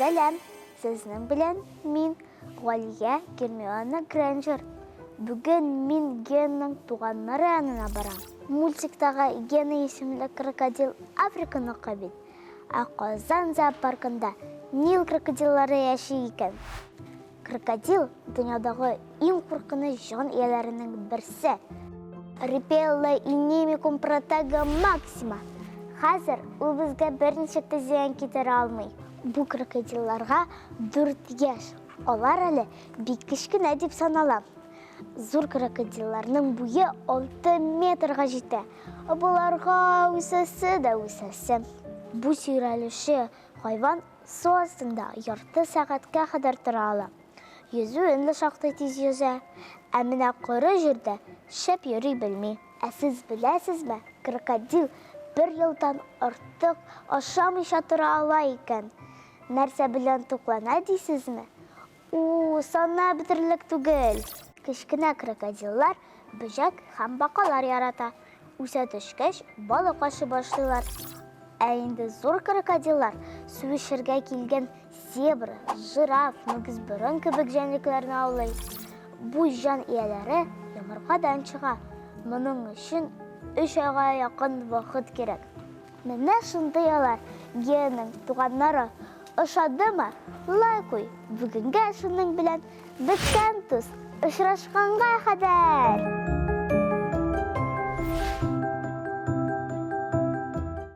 Сәлам! Сезнең белән мин, Галия Гермиона Грэнджер. Бүген мин Генаның туганнары янына барам. Мультиктагы Гена исемле крокодил Африканыкы бит. Ә Казан зоопаркында Нил крокодиллары яши икән. Крокодил, дөньядагы иң куркыныч җан ияләренең берсе. Репелла inimicum protego maxima. Хәзер ул безгә берничек тә зыян китерә алмый. Бу крокодилларга 4 яшь. Алар әле бик кечкенә дип санала. Зур крокодилларның буе 6 метрга җитә. Боларга үсәсе дә үсәсе. Бу сөйрәлүче хайван су астында ярты сәгатькә кадәр тора ала. Йөзүен дә шактый тиз йөзә. Ә менә коры җирдә шәп йөри белми. Ә сез беләсезме, крокодил бер елдан артык ашамыйча тора ала икән. Нәрсә белән туклана дисезме? У, санап бетерерлек түгел. Кечкенә крокодиллар бөҗәк һәм бакалар ярата. Үсә төшкәч, балык ашый башлыйлар. Ә инде зур крокодиллар су эчәргә килгән зебра, жираф, мөгезборын кебек җәнлекләрне аулый. Бу җан ияләре йомыркадан чыга. Моның өчен өч айга якын вакыт кирәк. Менә шундый алар, Геяның туганнары. Ошадымы? Лайк куй. Бүгенгә шуның белән беткән, дус. Очрашканга кадәр!